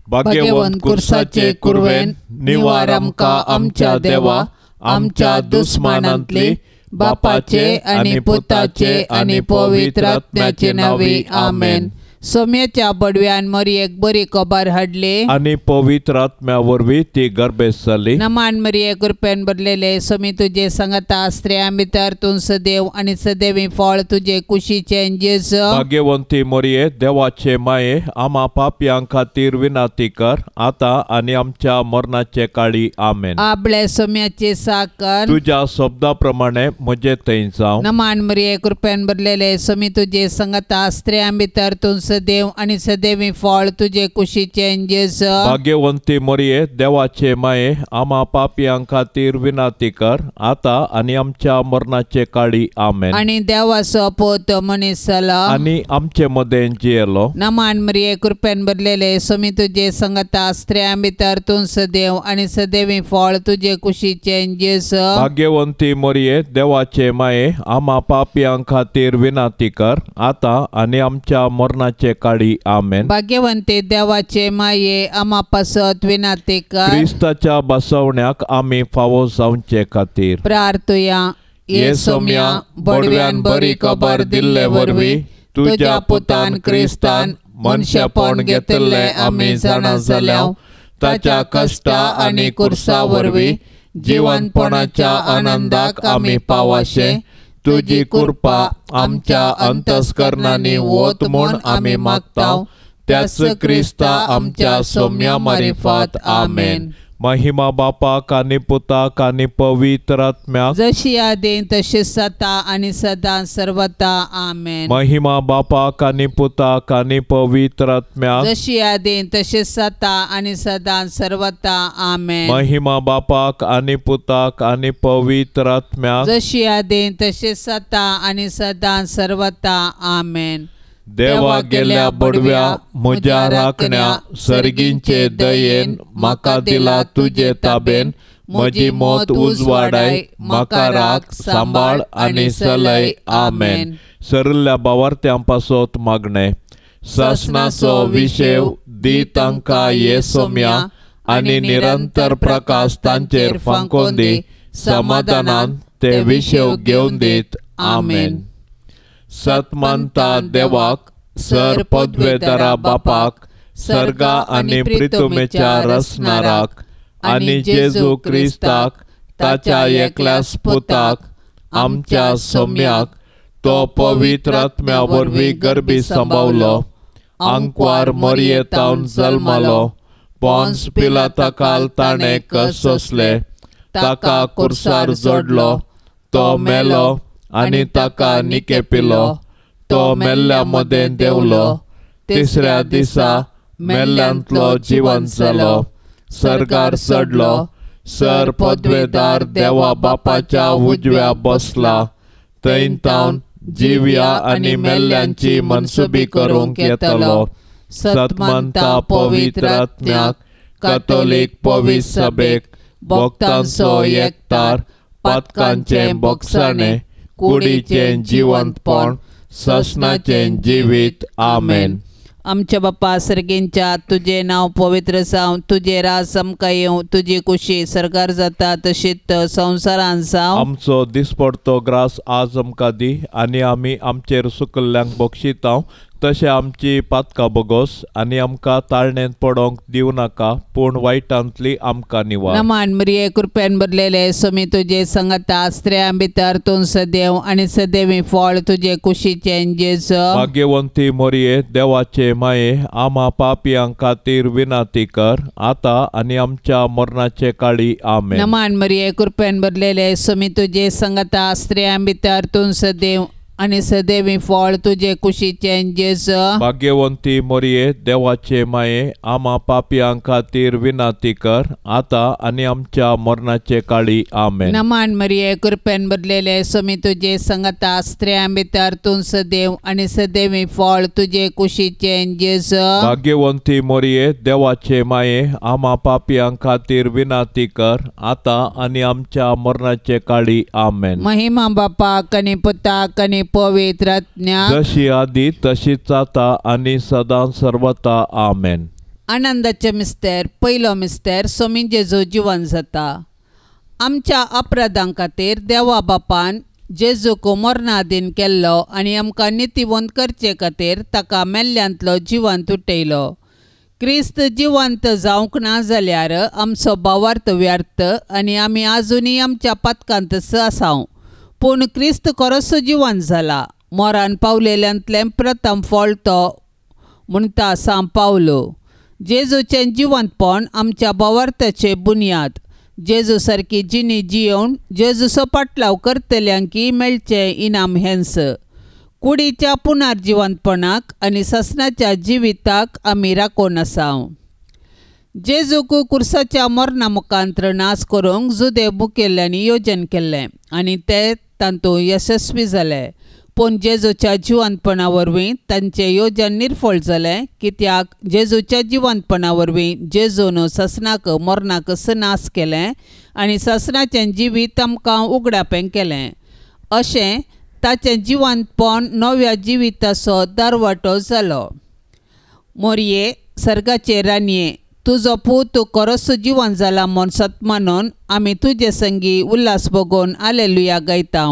भाग्यवंत कुर्साचे कुरवेन निवार आमकां आमच्या देवा आमच्या दुस्मानांतली बापाचे आनी पुताचे आनी पवित्र आत्म्याचे नांवी आमेन. सोम्याच्या बडव्यान मरियेक बरी खबर हाडली आनी पवित्र आत्म्या वरवीं ती गर्भेस्त जाली. नमान मरिये कृपेन भरलेले सोमी तुजे संगता स्त्रियां भितर तूं सदैव आनी सदैवी फळ तुजे कुशीचें जेजू. भाग्यवंती मरिये देवाचे माये आमा पापयां खातीर विनंती कर आतां आनी आमच्या मरणाचे काळी आमेन. आपले सोम्याचे साकर तुज्या शब्दा प्रमाणे म्हजे थंय जावं. नमान मरिये कृपेन भरलेले सोमी तुजे संगता स्त्रियां भितर तूं सदैव आनी सदैवी फळ तुजे कुशीचें जेजू. भाग्यवंती मरिये देवाचे माये आमा पापयां खातीर विनंती कर आतां आनी आमच्या मरणाचे काळी आमेन. आनी देवाचो पूत मनीस जालो आनी आमचे मदें जियेलो. नमान मरिये कृपेन भरलेले सोमी तुजे संगता स्त्रियां भितर तूं सदैव आनी सदैवी फळ तुजे कुशीचें जेजू. भाग्यवंती मरिये देवाचे माये आमा पापयां खातीर विनंती कर आतां आनी आमच्या मरणाचे काळी आमेन. भाग्यवंती देवाचे माये आमा पासत विनंती कर. क्रिस्ताच्या बसवण्याक आमी फावो जावचे खातीर प्रार्थुया. ये सोम्या बडव्यान बरी खबर दिल्ले वरवीं तुज्या पुतान क्रिस्तान मनशेपण घेतिल्लें आमी जाणा जाल्या. ताच्या कश्टा आनी कुर्सा वरवीं जिवनपणाच्या आनंदाक आमी पावाशे तुजी कृपा आमच्या अंतस्करणांनी वत म्हूण आमी मागता. त्याच क्रिस्ता आमच्या सोम्या मारिफात आमेन. महिमा बापाक आनी पुताक आनी पवित्र आत्म्याक जशी आदीं तशी सता आनी सदां सर्वता आमेन. महिमा बापाक आनी पुताक आनी पवित्र आत्म्याक जशी आदीं तशी सता आनी सदां सर्वता आमेन. महिमा बापाक आनी पुताक आनी पवित्र आत्म्याक जशी आदीं तशी सता आनी सदां सर्वता आमेन. देवा गेल्या बडव्या म्हज्या राखण्या सर्गींचे दयेन म्हाका दिला तुजे ताबेन म्हजी मत उजवाडाय म्हाका राख सांबाळ आनी सलय आमेन. सरिल्ल्या बावार्थ्यां पासत मागणें. सासणाचो विशेव दी तांकां ये सोम्या आनी निरंतर प्रकाश तांचेर फांकोवन दी समाधानान ते विशेव घेवन दीत आमेन. सतमानता देवाक सर पदवेदारा बापाक सर्गा आनी प्रितुमेच्या रसनाराक आनी जेजू क्रिस्ताक ताच्या एकल्याच पुताक आमच्या सोम्याक तो पवित्र आत्म्या वरवीं गर्भी सांबावलो आंकवार मरयेतावन जल्मालो पोन्स पिलाताकाल ताणें कश्ट सोंसले ताका कुर्सार जोडलो तो मेलो आनी ताका निकेपिलो तो मेल्ल्या मदें देंवलो तिसऱ्या दिसा मेल्ल्यांतलो जिवंत जालो सर्गार चडलो सर पदवेदार देवा बापाच्या उजव्या बसला थंय तावन जिव्या आनी मेल्ल्यांची मनसुबी करूंक येतलो. सतमानता पवित्र आत्म्याक कातोलीक पवित्र सभेक भक्तांचो एकतार पातकांचें बोगसाणें कुडीचें जिवंतपण ससनाचें जिवीत आमेन. आमच्या बापा सर्गींच्या तुजें नांव पवित्र जावं तुजें राज आमकां येवं तुजी कुशी सरकार जाता तशीच संवसारान जावं. आमचो दिसपडतो ग्रास आज आमकां दी आनी आमी आमचेर सुकल्ल्यांक बक्षितांव तशें आमची पातकां बोगोस आनी आमकां ताळणेंत पडोंक दिवं नाका पूण वायटांतली आमकां निवार. नमान मरिये कृपेन भरलेले सोमी तुजे संगता स्त्रियां भितर तूं सदैव आनी सदैवी फळ तुजे कुशीचें जेजू. भाग्यवंती मरिये देवाचे माये आमा पापयां खातीर विनंती कर आतां आनी आमच्या मरणाचे काळी आमेन. नमान मरिये कृपेन भरलेले सोमी तुजे संगता स्त्रियां भितर तूं सदैव आनी सदैवी फळ तुजे कुशीचें जेजू. भाग्यवंती मरिये देवाचे माये आमा पापयां खातीर विनंती कर आतां आनी आमच्या मरणाचे काळी आमेन. नमान मरिये कृपेन भरलेले सोमी तुजे संगता स्त्रियां भितर तूं सदैव आनी सदैवी फळ तुजे कुशीचें जेजू. भाग्यवंती मरिये देवाचे माये आमा पापयां खातीर विनंती कर आतां आनी आमच्या मरणाचे काळी आमेन. महिमा बापाक आनी पुताक आनी पवित्र आत्म्याक जशी आदी तशीच आता आनी सदां सर्वता आमेन. आनंदाचे मिस्तेर पयलो मिस्तेर सोमी जेजू जिवन जाता. आमच्या अपराधां खातीर देवा बापान जेजूक मरणादीन केल्लो आनी आमकां नितीवंत करचे खातीर ताका मेल्ल्यांतलो जिवंत उठयलो. क्रिस्त जिवंत जावंक ना जाल्यार आमचो भावार्थ व्यर्थ आनी आमी आजुनूय आमच्या पातकांतच आसाव. पूण क्रिस्त खरोच जिवंत जाला, मोरान पावलेल्यांतलें प्रथम फळ तो म्हणटा सांव पावलो. जेजूचें जिवंतपण आमच्या भावार्थाचे बुन्याद. जेजू सारकी जिणी जियोवन जेजूचो पाटलाव करतल्यांकी मेळचें इनाम हेंच. कुडीच्या पुनर्जिवंतपणाक आनी सासणाच्या जिविताक आमी राखून आसाव. जेजूक कुर्साच्या मरणा मुखांत्र नाश करूंक जुदेव मुखेल्यांनी योजन केल्लें आनी ते तातूंत यशस्वी जाले. पूण जेजूच्या जिवंतपणा वरवीं तांचें योजन निर्फळ जालें, कित्याक जेजूच्या जिवंतपणा वरवीं जेजून सासणाक मरणाक नाश केलें आनी सासणाचें जिवीत आमकां उगडापें केलें. अशें ताचें जिवंतपण नव्या जिविताचो दरवाटो जालो. मोरये सर्गाचे रानये, तुजो पूत खरोच जिवन जाला म्हूण सत मानून आमी तुजे संगी उल्हास भोगोवन आलेलुया गायता.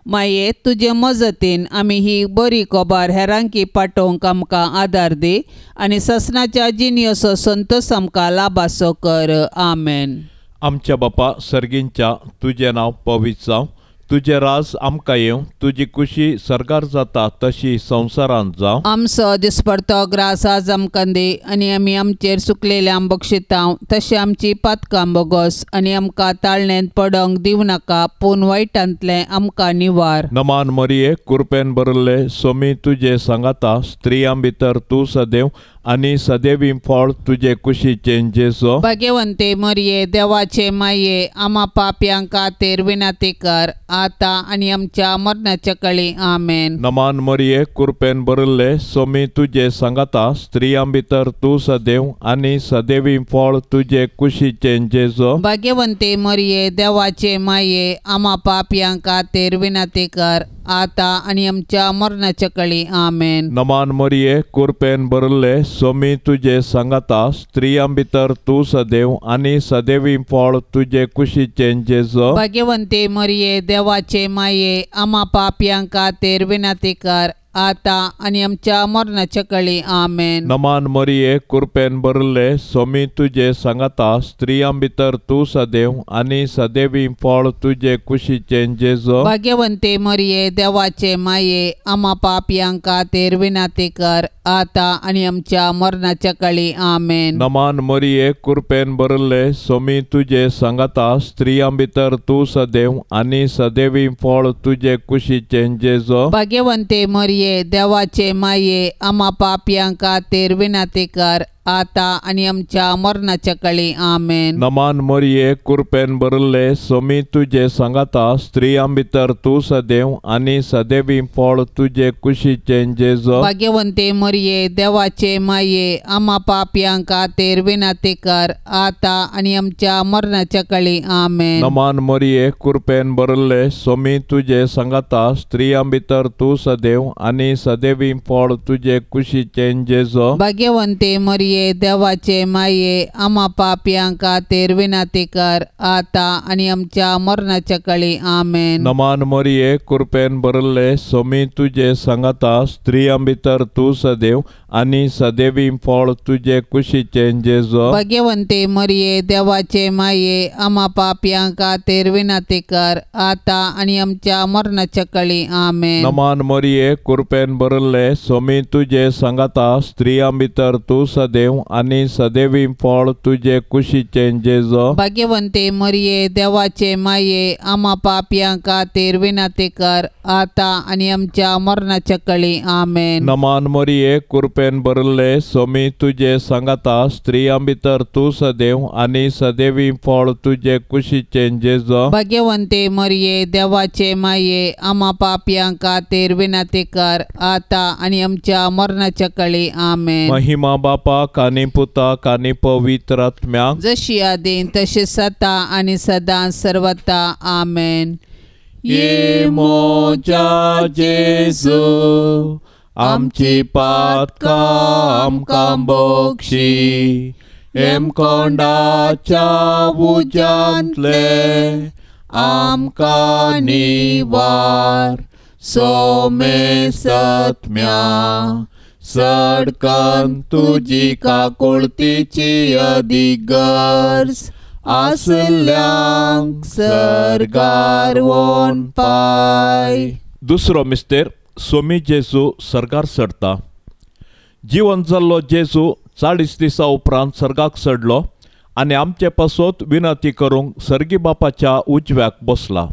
माये तुजे मजतीन आमी ही बरी खबर हेरांकी पाठोवंक आमकां आदार दी आनी सासणाच्या जिणेचो संतोश आमकां लाभासो कर. आमेन. आमच्या बापा सर्गींच्या, तुजें नांव पवित्र जावं, तुजें राज आमकां येवं, तुजी कुशी सर्गार जाता तशी संवसारांत जावं. आमचो दिसपडतो ग्रास आज आमकां दी आनी आमी आमचेर सुकलेल्या बक्षितांव तशें आमची पातकां बोगस आनी आमकां ताळणेंत पडोंक दिवं नाका, पूण वायटांतलें आमकां निवार. नमान मरिये, कुरपेन भरिल्ले सोमी तुजे सांगाता, स्त्रियां भितर तूं सदैव आनी सदैवी फळ तुजे कुशीचें जेजू. भाग्यवंते मरिये, देवाचे माये, आमा पापयां खातीर विनंती कर आतां आनी आमच्या मरणाच्या कळी. आमेन. नमान मरिये, कुरपेन भरिल्ले सोमी तुजे सांगाता, स्त्रियां भितर तूं सदैव आनी सदैवी फळ तुजे कुशीचें जेजू. भाग्यवंते मरिये, देवाचे माये, आमा पापयां खातीर विनंती कर आतां आनी आमच्या मरणाच्या कळी. आमेन. नमान मरिये, कुरपेन भरिल्ले सोमी तुजे सांगाता, स्त्रियां भितर तूं सदैव आनी सदैवी फळ तुजे कुशीचें जेजू. भाग्यवंते मरिये, देवाचे माये, आमा पापयां खातीर विनंती कर आतां आनी आमच्या मरणाच्या कळी. आमेन. नमान मरिये, कुरपेन भरिल्ले सोमी तुजे सांगाता, स्त्रियां भितर तूं सदैव आनी सदैवी फळ तुजे कुशीचें जेजू. भाग्यवंते मरिये, देवाचे माये, आमा पापयां खातीर विनंती कर आतां आनी आमच्या मरणाच्या कळी. आमेन. नमान मरिये, कुरपेन भरिल्ले सोमी तुजे सांगाता, स्त्रियां भितर तूं सदैव आनी सदैवी फळ तुजे कुशीचें जेजू. भाग्यवंते मरिये, देवाचे माये, आमा पापयां खातीर विनंती कर आतां आनी आमच्या मरणाच्या कळी. आमेन. नमान मरिये, कुरपेन भरिल्ले सोमी तुजे सांगाता, स्त्रियां भितर तूं सदैव आनी सदैवी फळ तुजे कुशीचें जेजू. भाग्यवंते मरिये, देवाचे माये, आमा पापयां खातीर विनंती कर आतां आनी आमच्या मरणाच्या कळी. आमेन. नमान मरिये, कुरपेन भरिल्ले सोमी तुजे सांगाता, स्त्रियां भितर तूं सदैव आनी सदैवी फळ तुजे कुशीचें जेजू. भाग्यवंते मरिये, देवाचे माये, आमा पापयां खातीर विनंती कर आतां आनी आमच्या मरणाच्या कळी. आमेन. नमान मरिये, कुरपेन भरिल्ले सोमी तुजे सांगाता, स्त्रियां भितर तूं सदैव आनी सदैवी फळ तुजे कुशीचें जेजू. भाग्यवंते मरिये, देवाचे माये, आमा पापयां खातीर विनंती कर आतां आनी आमच्या मरणाच्या कळी. आमेन. नमान मरिये, कुरपेन भरिल्ले सोमी तुजे सांगाता, स्त्रियां भितर तूं सदैव आनी सदैवी फळ तुजे कुशीचें जेजू. भाग्यवंते मरिये, देवाचे माये, आमा पापयां खातीर विनंती कर आतां आनी आमच्या मरणाच्या कळी. आमेन. नमान मरिये, कुरपेन भरिल्ले सोमी तुजे सांगाता, स्त्रियां भितर तूं सदैव आनी सदैवी फळ तुजे कुशीचें जेजू. भाग्यवंते मरिये, देवाचे माये, आमा पापयां खातीर विनंती कर आतां आनी आमच्या मरणाच्या कळी. आमेन. महिमा बापाक आनी पुताक आनी पवित्र आत्म्याक, जशी आदीं तशी सता आनी सदां सर्वता. आमेन. ये मोजा जेजू, आमची पातकां आमकां बक्षी हेमकोंडाच्या उज्यांतले आमकां निवार सोमेसत्म्या सडकन तुजी काकुळतीची अदीक गरज आसल्यांक सर्गार वोन पाय. दुसरो मिस्तेर सोमी जेजू सर्गार चडता. जिवन जाल्लो जेजू 40 दिसां उपरांत सर्गाक चडलो आनी आमचे पासत विनंती करूंक सर्गी बापाच्या उजव्याक बसला.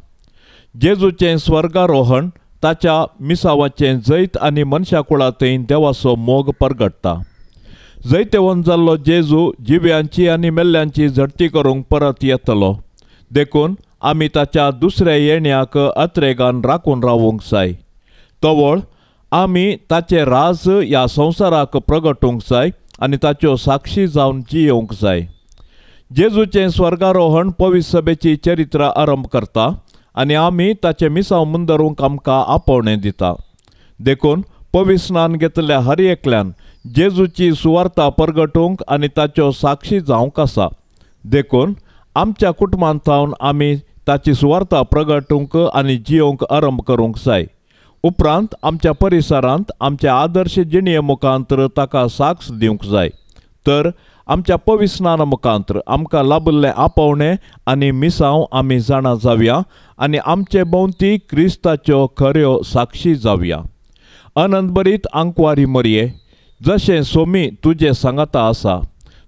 जेजूचें स्वर्गारोहण ताच्या मिसावाचें जैत आनी मनशा कुळांतय देवाचो मोग परगट्टा. जैतेवन जाल्लो जेजू जिव्यांची आनी मेल्ल्यांची झडती करूंक परत येतलो, देखून आमी ताच्या दुसऱ्या येण्याक अत्रेगान राखून रावूंक जाय. तवळ आमी ताचें राज ह्या संवसाराक प्रगटूंक जाय आनी ताच्यो साक्षी जावन जियेवंक जाय. जेजूचें स्वर्गारोहण पवित्र सभेची चरित्र आरंभ करता आनी आमी ताचें मिसांव मुंदरूंक आमकां आपोवणें दिता. देखून पवित्र स्नान घेतल्या हर एकल्यान जेजूची सुवार्ता परगटूंक आनी ताच्यो साक्षी जावंक आसा. देखून आमच्या कुटुंबांत सावन आमी ताची सुवार्ता प्रगटूंक आनी जियोवंक आरंभ करूंक जाय. उपरांत आमच्या परिसरांत आमच्या आदर्श जिणये मुखांतर ताका साक्ष दिवंक जाय. तर आमच्या पवित्र स्नाना मुखांतर आमकां लाबिल्लें आपोवणें आनी मिसांव आमी जाणा जावया आनी आमचे भोंवती क्रिस्ताच्यो खऱ्यो साक्षी जावया. अनंतभरीत आंकवारी मरये, जशें सोमी तुजे सांगाता आसा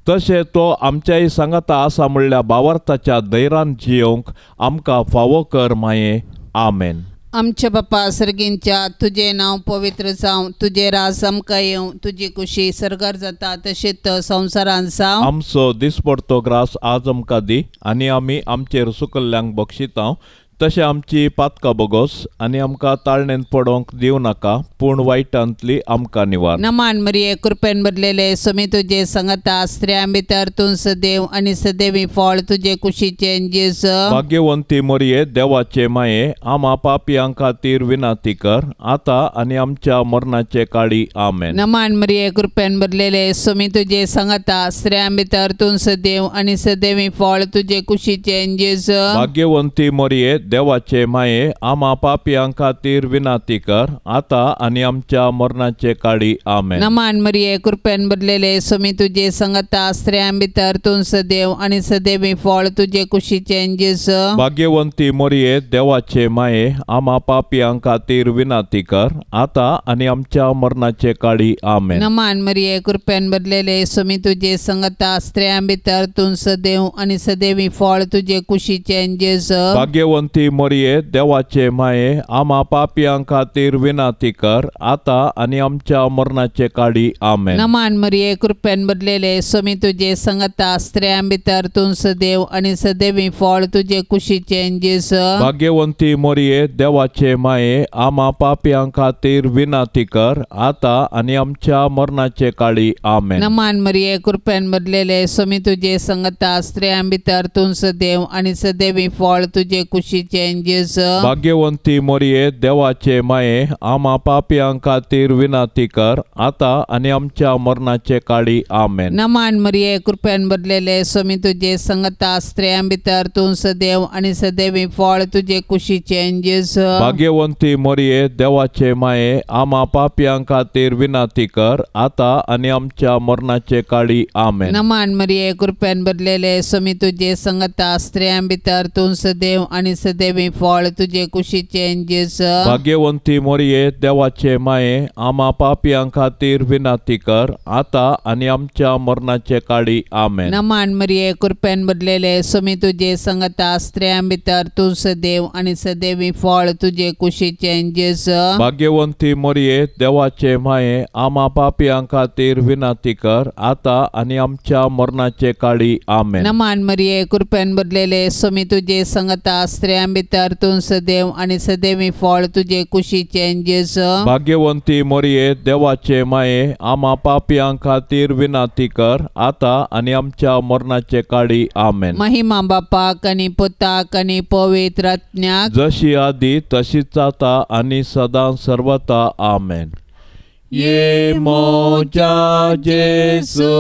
तशें तो आमच्याय सांगाता आसा म्हणल्या भावार्थाच्या धैर्यान जियोवंक आमकां फावो कर माये. आमेन. आमच्या बापा सर्गींच्या, तुजें नांव पवित्र जावं, तुजें राज आमकां येवं, तुजी कुशी सर्गार जाता तशेंच संवसारांत जावं. आमचो दिसपडतो ग्रास आज आमकां दी आनी आमी आमचेर सुकल्ल्यांक बक्षितांव तशें आमची पातकां बोगोस आनी आमकां ताळणेंत पडोवंक दिवं नाका, पूण वायटांतली आमकां निवार. नमान मरिये, कृपेन भरलेले, सोमी तुजे सांगाता, स्त्रियां भितर तूं सदैव आनी सदैवी फळ तुजे कुशीचें जेजू. भाग्यवंती मरिये, देवाचे माये, आमा पापयां खातीर विनंती कर आतां आनी आमच्या मरणाचे काळी. आमेन. नमान मरिये, कृपेन भरलेले, सोमी तुजे सांगाता, स्त्रियां भितर तूं सदैव आनी सदैवी फळ तुजे कुशीचें जेजू. भाग्यवंती मरिये, देवाचे माये, आमा पापयां खातीर विनंती कर आतां आनी आमच्या मरणाचे काळी. आमेन. नमान मरिये, कृपेन भरलेले, सोमी तुजे सांगाता, स्त्रियां भितर तूं सदैव आनी सदैवी फळ तुजे कुशीचें जेजू. भाग्यवंती मरिये, देवाचे माये, आमा पापयां खातीर विनंती कर आतां आनी आमच्या मरणाचे काळी. आमेन. नमान मरिये, कृपेन भरलेले, सोमी तुजे सांगाता, स्त्रियां भितर तूं सदैव आनी सदैवी फळ तुजे कुशीचें जेजू. भाग्यवंती मरिये, देवाचे माये, आमा पापयां खातीर विनंती कर आतां आनी आमच्या मरणाचे काळी. आमेन. नमान मरिये, कृपेन भरलेले, सोमी तुजे सांगाता, स्त्रियां भितर तूं सदैव आनी सदैवी फळ तुजे कुशीचें जेजू. भाग्यवंती मरिये, देवाचे माये, आमा पापयां खातीर विनंती कर आतां आनी आमच्या मरणाचे काळी. आमेन. नमान मरिये, कृपेन भरलेले, सोमी तुजे सांगाता, स्त्रियां भितर तूं सदैव आनी सदैवी फळ तुजे कुशीचें जेजू. भाग्यवंती मरिये, देवाचे माये, आमा पापयां खातीर विनंती कर आतां आनी आमच्या मरणाचे काळी. आमेन. नमान मरिये, कृपेन भरलेले, सोमी तुजे सांगाता, स्त्रियां भितर तूं सदैव आनी सदैवी फळ तुजे कुशीचें जेजू. भाग्यवंती मरिये, देवाचे माये, आमा पापयां खातीर विनंती कर आतां आनी आमच्या मरणाचे काळी. आमेन. नमान मरिये, कृपेन भरलेले, सोमी तुजे सांगाता, स्त्रियां भितर तूं सदैव आनी सदैवी फळ तुजे कुशीचें जेजू. भाग्यवंती मरिये, देवाचे माये, आमा पापयां खातीर विनंती कर आतां आनी आमच्या मरणाचे काळी. आमेन. नमान मरिये, कृपेन भरलेले, सोमी तुजे सांगाता, स्त्रियां भितर तूं सदैव आनी सदैवी फळ तुजे कुशीचें जेजू. भाग्यवंती मरिये, देवाचे माये, आमा पापयां खातीर विनंती कर आतां आनी आमच्या मरणाचे काळी. आमेन. नमान मरिये, कृपेन भरलेले, सोमी तुजे सांगाता, स्त्रियां भितर तूं सदैव आनी सदैवी फळ तुजे कुशीचें जेजू. भाग्यवंती मरिये, देवाचे माये, आमा पापयां खातीर विनंती कर आतां आनी आमच्या मरणाचे काळी. आमेन. महिमा बापाक आनी पुताक आनी पवित्र आत्म्याक, जशी आदी तशीच आतां आनी सदां सर्वता. आमेन. ये मोजा जेजू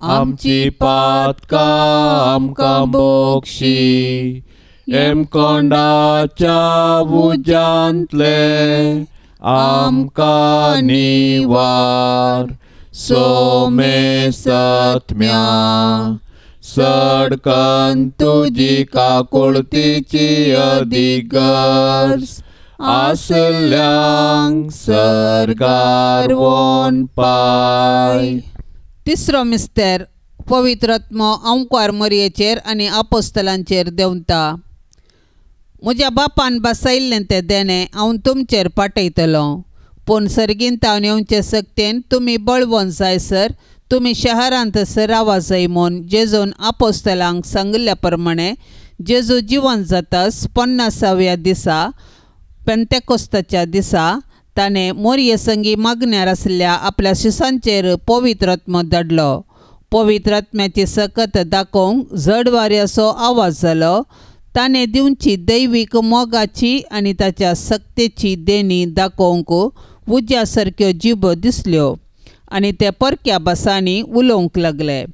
आमची पातकां आमकां बोक्षी एमकोंडाच्या उज्यांतले आमकां निवार सोमेसत्म्या सडकन तुजी काकुळतीची अधिगर्ज आसल्यांक सर्गार वोन पाय. तिसरो मिस्तेर पवित्रात्मो अंकार मरयेचेर आनी आपोस्तलांचेर देंवता. म्हज्या बापान बसयल्लें तें देणें हांव तुमचेर पाठयतलो, पूण सर्गींत हांव येवचे सक्तेन तुमी बळवंत जायसर तुमी शहरांत रावा जाय म्हूण जेजून आपोस्तलांक सांगिल्ल्या प्रमाणे जेजू जिवन जाताच 50व्या दिसा पेंतेकोस्ताच्या दिसा ताणें मोरये संगी मागण्यार आशिल्ल्या आपल्या शिसांचेर पवित्रात्मो धाडलो. पवित्रात्म्याची सकत दाखोवंक जड वाऱ्याचो आवाज जालो. ताणें दिवची दैवीक मोगाची आनी ताच्या सक्तेची देणी दाखोवंक उज्या सारक्यो जिबो दिसल्यो आनी ते परक्या भासांनी उलोवंक लागले.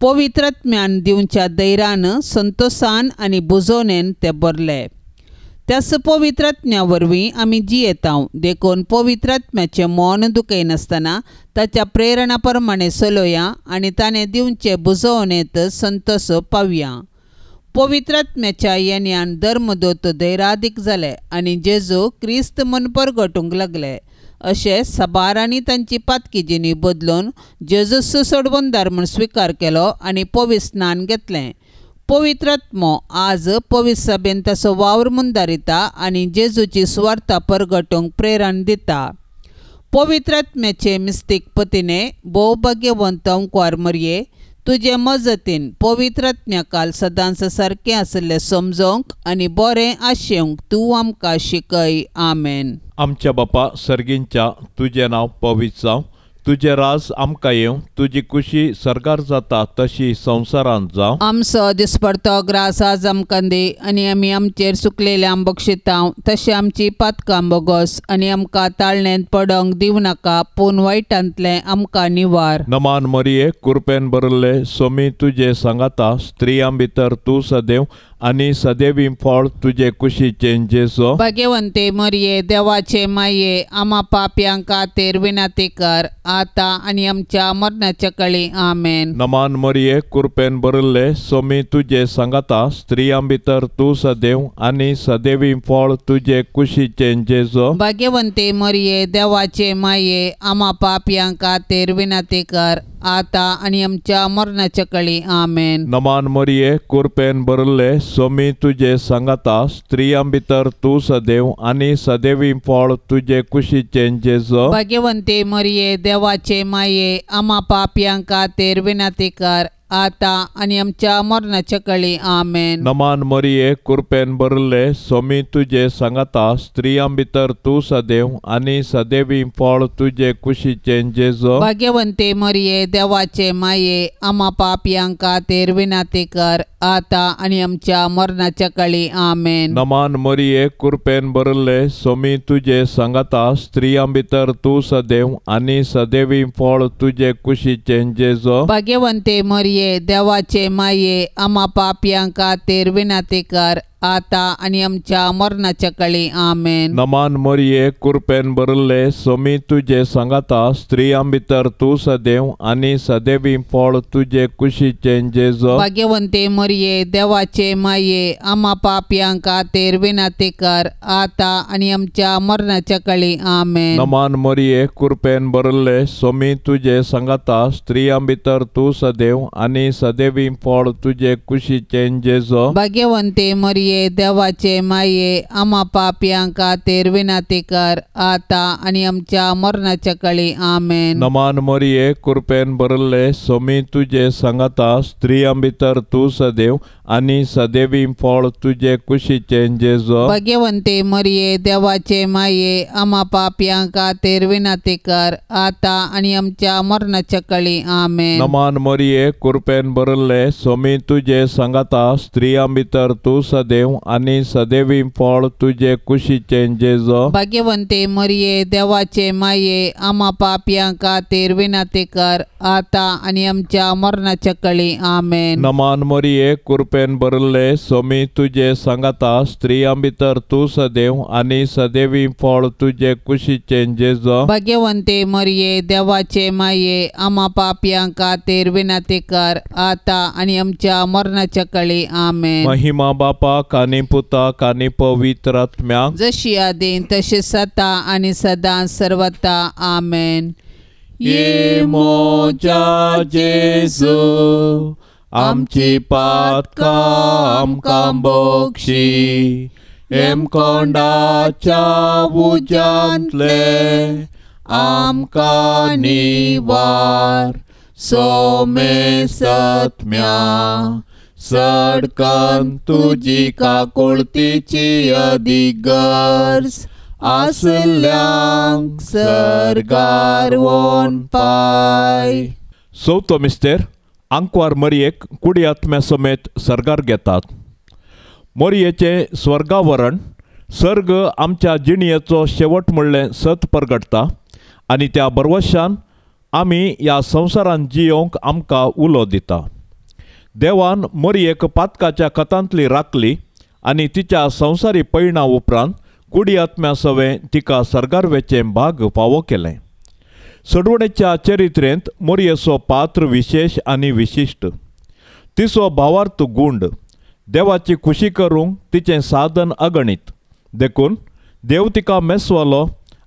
पवित्रात्म्यान दिवच्या धैर्यान संतोसान आनी बुजोवणेन ते भरले. त्याच पवित्रात्म्या वरवीं आमी जियेतांव, देखून पवित्रात्म्याचें मन दुखयनासतना ताच्या प्रेरणा प्रमाणे चलोया आनी ताणें दिवचे बुजोवणेंत संतोष पावया. पवित्रात्म्याच्या येण्यान धर्मदूत धैरादीक जाले आनी जेजू क्रिस्त म्हूण परगटूंक लागले. अशें साबारांनी तांची पातकी जिणी बदलून जेजूस सोडवणदार म्हूण स्विकार केलो आनी पवित्र स्नान घेतलें. पवित्रात्मो आज पवित्र सभेन ताचो वावर मुंदारिता आनी जेजूची सुवार्ता परगटूंक प्रेरण दिता. पवित्रात्म्याचे मिस्तीक पतीने भोव भाग्यवंत अंकुर मरये तुजे मजतीन पवित्रात्म्या काल सदांच सारकें आशिल्लें समजोवंक आनी बरें आशेवंक तूं आमकां शिकय. आमेन. आमच्या बापा सर्गींच्या तुजें नांव पवित्र जावं, तुजें राज आमकां येवं, तुजी कुशी सर्गार जाता तशी संवसारांत जावं. आमचो दिसपडतो ग्रास आज आमकां दी आनी आमी आमचेर सुकलेल्या बक्षितांव तशें आमची पातकां बोगस आनी आमकां ताळणेंत पडोंक दिवं नाका, पूण वायटांतलें आमकां निवार. नमान मरिये कुरपेन भरिल्ले सोमी तुजे सांगाता, स्त्रियां भितर तूं सदैव आनी सदैवी फळ तुजे कुशीचें जेजो. भाग्यवंते मरिये देवाचे माये आमा पापयांक खातीर विनंती कर आतां आनी आमच्या मरणाच्या कळी. आमेन. नमान मरिये कुरपेन भरिल्ले सोमी तुजे सांगाता, स्त्रियां भितर तूं सदैव आनी सदैवी फळ तुजे कुशीचें जेजो. भाग्यवंते मरिये देवाचे माये आमा पापयांक खातीर विनंती कर आतां आनी आमच्या मरणाच्या कळी. आमेन. नमान मरिये कुरपेन भरिल्ले सोमी तुजे सांगाता, स्त्रियां भितर तूं सदैव आनी सदैवी फळ तुजे कुशीचें जेजो. भाग्यवंते मरिये देवाचे माये आमा पापयांक खातीर विनंती कर आतां आनी आमच्या मरणाच्या कळी. आमेन. नमान मरिये कुरपेन भरिल्ले सोमी तुजे सांगाता, स्त्रियां भितर तूं सदैव आनी सदैवी फळ तुजे कुशीचें जेजो. भाग्यवंते मरिये देवाचे माये आमा पापयांक खातीर विनंती कर आतां आनी आमच्या मरणाच्या कळी. आमेन. नमान मरिये कुरपेन भरिल्ले सोमी तुजे सांगाता, स्त्रियां भितर तूं सदैव आनी सदैवी फळ तुजे कुशीचें जेजो. भाग्यवंते मरिये देवाचे माये आमा पापयांक खातीर विनंती कर आतां आनी आमच्या मरणाच्या कळी. आमेन. नमान मरिये कुरपेन भरिल्ले सोमी तुजे सांगाता, स्त्रियां भितर तूं सदैव आनी सदैवी फळ तुजे कुशीचें जेजो. भाग्यवंते मरिये देवाचे माये आमा पापयांक खातीर विनंती कर आतां आनी आमच्या मरणाच्या कळी. आमेन. नमान मरिये कुरपेन भरिल्ले सोमी तुजे सांगाता, स्त्रियां भितर तूं सदैव आनी सदैवी फळ तुजे कुशीचें जेजो. भाग्यवंते मरिये देवाचे माये आमा पापयांक खातीर विनंती कर आतां आनी आमच्या मरणाच्या कळी. आमेन. नमान मरिये कुरपेन भरिल्ले सोमी तुजे सांगाता, स्त्रियां भितर तूं सदैव आनी सदैवी फळ तुजे कुशीचें जेजू. भाग्यवंते मरिये देवाचे माये आमा पापयां खातीर विनंती कर आतां आनी आमच्या मरणाच्या कळी. आमेन. नमान मरिये कृपेन भरिल्ले स्वामी तुजे सांगाता, स्त्रियां भितर तूं सदैव आनी सदैवी फळ तुजे कुशीचें जेजू. भाग्यवंते मरिये देवाचे माये आमा पापयां खातीर विनंती कर आतां आनी आमच्या मरणाच्या कळी. आमेन. नमान मरिये कृपेन भरिल्ले स्वामी तुजे सांगाता, स्त्रियां भितर तूं सदैव आनी सदैवी फळ तुजे कुशीचें जेजू. भाग्यवंते मरिये देवाचे माये आमा पापयां खातीर विनंती कर आतां आनी आमच्या मरणाच्या कळी. आमेन. महिमा बापाक आनी पुताक आनी पवित्र आत्म्याक, जशी आदीं तशी सता आनी सदां सर्वता. आमेन. ये मोजा जेजू आमची पातकां आमकां बक्षी, हेमकोंडाच्या उज्यांतले आमकां निवार, सोमे सत्म्या सडकन तुजी काकुळतीची अदीक गरज आसल्यांक सर्गार वोन पाय. चवथो मिस्तेर आंकवार मरियेक कुडी आत्म्या समेत सर्गार घेतात. मरियेचें स्वर्गावरण सर्ग आमच्या जिणयेचो शेवट म्हणलें सत परगटता आनी त्या बरवशान आमी ह्या संवसारांत जियोवंक आमकां उलो दिता. देवान मरियेक पातकाच्या कथांतली राखली आनी तिच्या संवसारी पयणा उपरांत कुडी आत्म्या सवें तिका सर्गार वेचें भाग फावो केलें. सडवणेच्या चरित्रेंत मरियेचो पात्र विशेश आनी विशिश्ट. तिचो भावार्थ गुंड देवाची खुशी करूंक तिचें साधन अगणीत, देखून देव तिका मेसवलो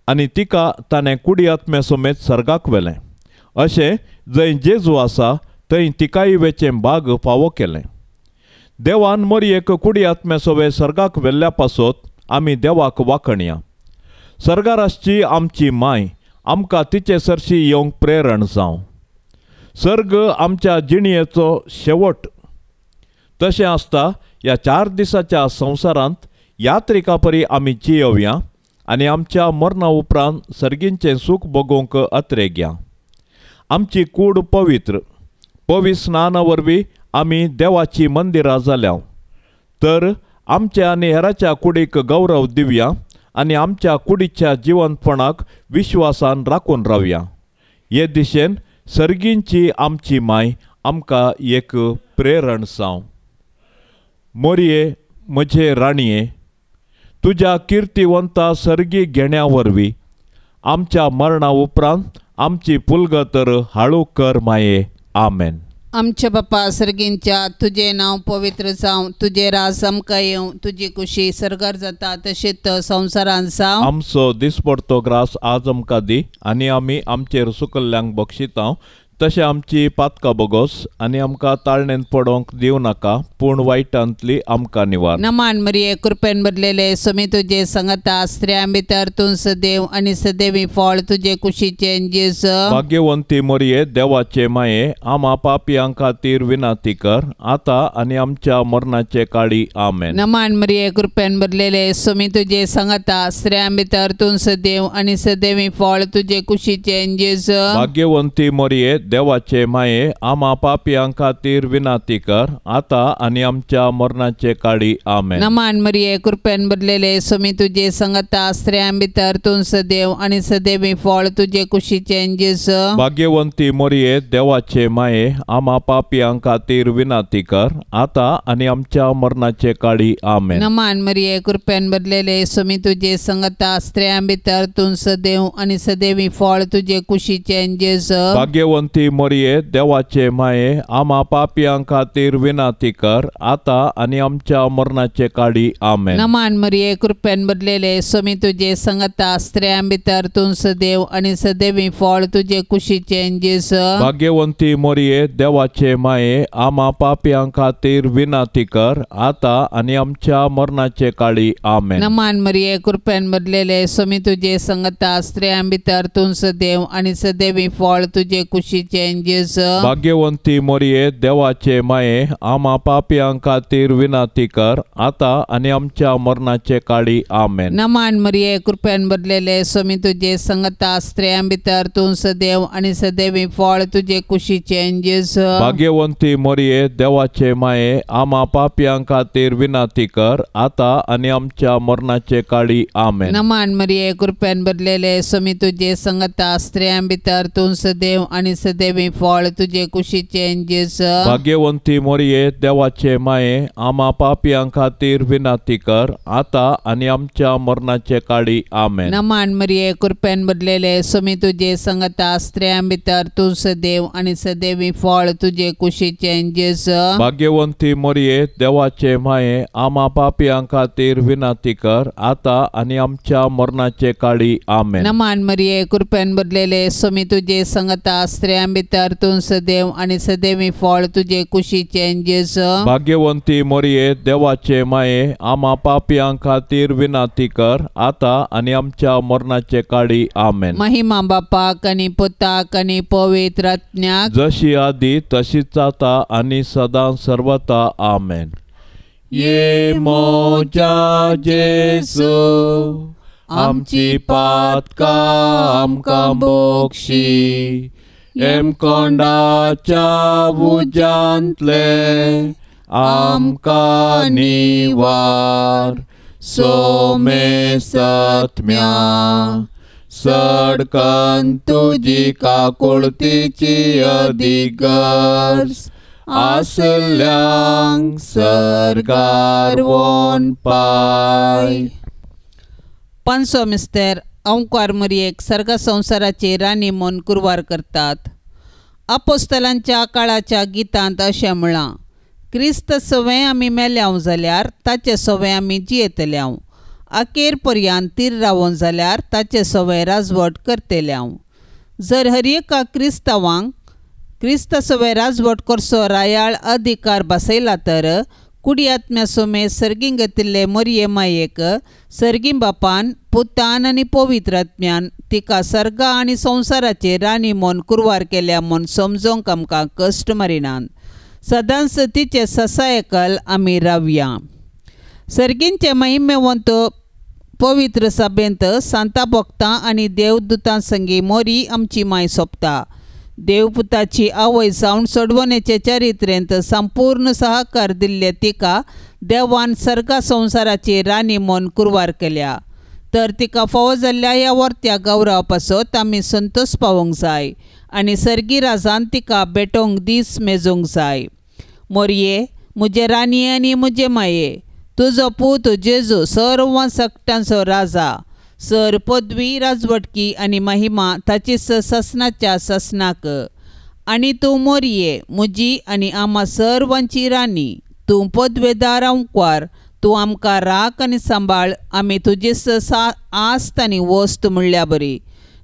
आनी तिका ताणें कुडी आत्म्या समेत सर्गाक व्हेलें. अशें जंय जेजू आसा थंय तिकाय वेचें भाग फावो केलें. देवान मरियेक कुडी आत्म्या सवें सर्गाक व्हेल्ल्या पासत आमी देवाक वाखणया. सर्गार आसची आमची माय आमकां तिचे सरशी येवंक प्रेरण जावं. सर्ग आमच्या जिणयेचो शेवट. तशें आसता ह्या 4 दिसाच्या संवसारांत यात्रिका परी आमी जियोवया आनी आमच्या मरणा उपरांत सर्गींचें सूख भोगोवंक अत्रेगया. आमची कूड पवित्र पवित्र स्नाना वरवीं आमी देवाची मंदिरां जाल्या, तर आमच्या आनी हेराच्या कुडीक गौरव दिवया आनी आमच्या कुडीच्या जिवंतपणाक विश्वासान राखून रावया. हे दिशेन सर्गींची आमची माय आमकां एक प्रेरण जावं. मोरये म्हजे राणये, तुज्या किर्तिवंता सर्गी घेण्या वरवीं आमच्या मरणा उपरांत आमची पुलगतर हाळू कर माये. आमेन. आमच्या बापा सर्गींच्या तुजें नांव पवित्र जावं, तुजें राज आमकां येवं, तुजी खुशी सर्गार जाता तशेंच संवसारांत जावं. आमचो दिसपडतो ग्रास आज आमकां दी आनी आमी आमचेर सुकल्ल्यांक बक्षितांव तशें आमची पातकां बोगोस आनी आमकां ताळणेंत पडोवंक दिवं नाका, पूण वायटांतली आमकां निवार. नमान मरिये कृपेन भरलेले स्वामी तुजे संगता, स्त्रियां भितर तूं सदैव आनी सदैवी फळ तुजे कुशीचें जेजू. भाग्यवंती मरिये देवाचे माये आमा पापयां खातीर विनंती कर आतां आनी आमच्या मरणाचे काळी. आमेन. नमान मरिये कृपेन भरलेले स्वामी तुजे संगता, स्त्रियां भितर तूं सदैव आनी सदैवी फळ तुजे कुशीचें जेजू. भाग्यवंती मरिये देवाचे माये आमा पापयां खातीर विनंती कर आतां आनी आमच्या मरणाचे काळी. आमेन. नमान मरिये कृपेन भरलेले स्वामी तुजे संगता, स्त्रियां भितर तूं सदैव आनी सदैवी फळ तुजे कुशीचें जेजू. भाग्यवंती मरिये देवाचे माये आमा पापयां खातीर विनंती कर आतां आनी आमच्या मरणाचे काळी. आमेन. नमान मरिये कृपेन भरलेले स्वामी तुजे संगता, स्त्रियां भितर तूं सदैव आनी सदैवी फळ तुजे कुशीचें जेजू. भाग्यवंती मरिये देवाचे माये आमा पापयां खातीर विनंती कर आतां आनी आमच्या मरणाचे काळी. आमेन. नमान मरिये कृपेन भरलेले स्वामी तुजे संगता, स्त्रियां भितर तूं सदैव आनी सदैवी फळ तुजे कुशीचें जेजू. भाग्यवंती मरिये देवाचे माये आमा पापयां खातीर विनंती कर आतां आनी आमच्या मरणाचे काळी. आमेन. नमान मरिये कृपेन भरलेले स्वामी तुजे संगता, स्त्रियां भितर तूं सदैव आनी सदैवी फळ तुजे कुशीचें कुशीचें जेजू. भाग्यवंती मोरये देवाचे माये, आमा पापयां खातीर विनंती कर आतां आनी आमच्या मरणाचे काळी. आमेन. नमान मरिये, कृपेन भरलेले, स्वामी तुजे संगता, स्त्रियां भितर तूं सदैव आनी सदैवी फळ तुजे कुशीचें जेजू. भाग्यवंती मोरये देवाचे माये, आमा पापयां खातीर विनंती कर आतां आनी आमच्या मरणाचे काळी. आमेन. नमान मरिये, कृपेन भरलेले, स्वामी तुजे संगता, स्त्रियां भितर तूं सदैव आनी सदैवी फळ तुजे कुशीचें जेजू. भाग्यवंती मोरये देवाचे माये, आमा पापयां खातीर विनंती कर आतां आनी आमच्या मरणाचे काळी. आमेन. नमान मरिये, कृपेन भरलेले, स्वामी तुजे संगता, स्त्रियां भितर तूं सदैव आनी सदैवी फळ तुजे कुशीचें जेजू. भाग्यवंती मोरये देवाचे माये, आमा पापयां खातीर विनंती कर आतां आनी आमच्या मरणाचे काळी. आमेन. नमान मरिये, कृपेन भरलेले, स्वामी तुजे संगता, स्त्रियां भितर तूं सदैव आनी सदैवी फळ तुजे कुशीचें जेजू. भाग्यवंती मोरये देवाचे माये, आमा पापयां खातीर विनंती कर आतां आनी आमच्या मरणाचे काळी. आमेन. महिमा बापाक आनी पुताक आनी पवित्र आत्म्याक, जशी आदी तशीच आतां आनी सदां सर्वता. आमेन. ये मोजा जेजू, आमची पातकां आमकां बोक्षी, हेमकोंडाच्या उज्यांतले आमकां निवार, सोमे सत्म्या सडकन तुजी काकुळतीची अधिगर्ज आसल्यांक सर्गार वोन पाय. पांचवो मिस्तेर, अंकार मरियेक सर्ग संवसाराची राणी म्हूण कुरवार करतात. अपोस्तलांच्या काळाच्या गितांत अशें म्हळां, क्रिस्त सवें आमी मेल्यांव जाल्यार ताचे सवें आमी जियेतल्यांव, अखेर पर्यंत तीर रावोन जाल्यार ताचे सवें राजवट करतल्यांव. जर हर एका क्रिस्तांवांक क्रिस्त सवें राजवट करचो रायाळ अधिकार बसयला तर कुडी आत्म्या सोमे सर्गीं घेतिल्ले मरिये मायेक सर्गीं बापान पुतान आनी पवित्र आत्म्यान तिका सर्गा आनी संवसाराचे राणी म्हूण कुरवार केल्या म्हूण समजोंक आमकां कश्ट मारिनात. सदांच तिचे ससायकल आमी रावया. सर्गींचे महिमेवंत पवित्र सभेंत सांता भक्तां आनी देवदूतां संगी मोरी आमची माय सोंपता. देवपुताची आवय जावन सोडवणेचे चरित्रेंत संपूर्ण सहकार दिल्ले तिका देवान सर्गा संवसाराची राणी म्हूण कुरवार केल्या तर तिका फावो जाल्ल्या ह्या वर्त्या गौरवा पासत आमी संतोश पावोवंक जाय आनी सर्गी राजान तिका भेटोवंक दीस मेजूंक जाय. मोरये म्हजे राणये आनी म्हजे माये, तुजो पूत जेजू सर्व सकटांचो राजा, सर पदवी राजवटकी आनी महिमा ताची ससनाच्या ससनाक. आनी तूं मोरये म्हजी आनी आमा सर्वांची राणी, तूं पदवेदार अंकवार, तूं आमकां राख आनी सांबाळ, आमी तुजी आस्त आनी वस्त म्हणल्या बरी.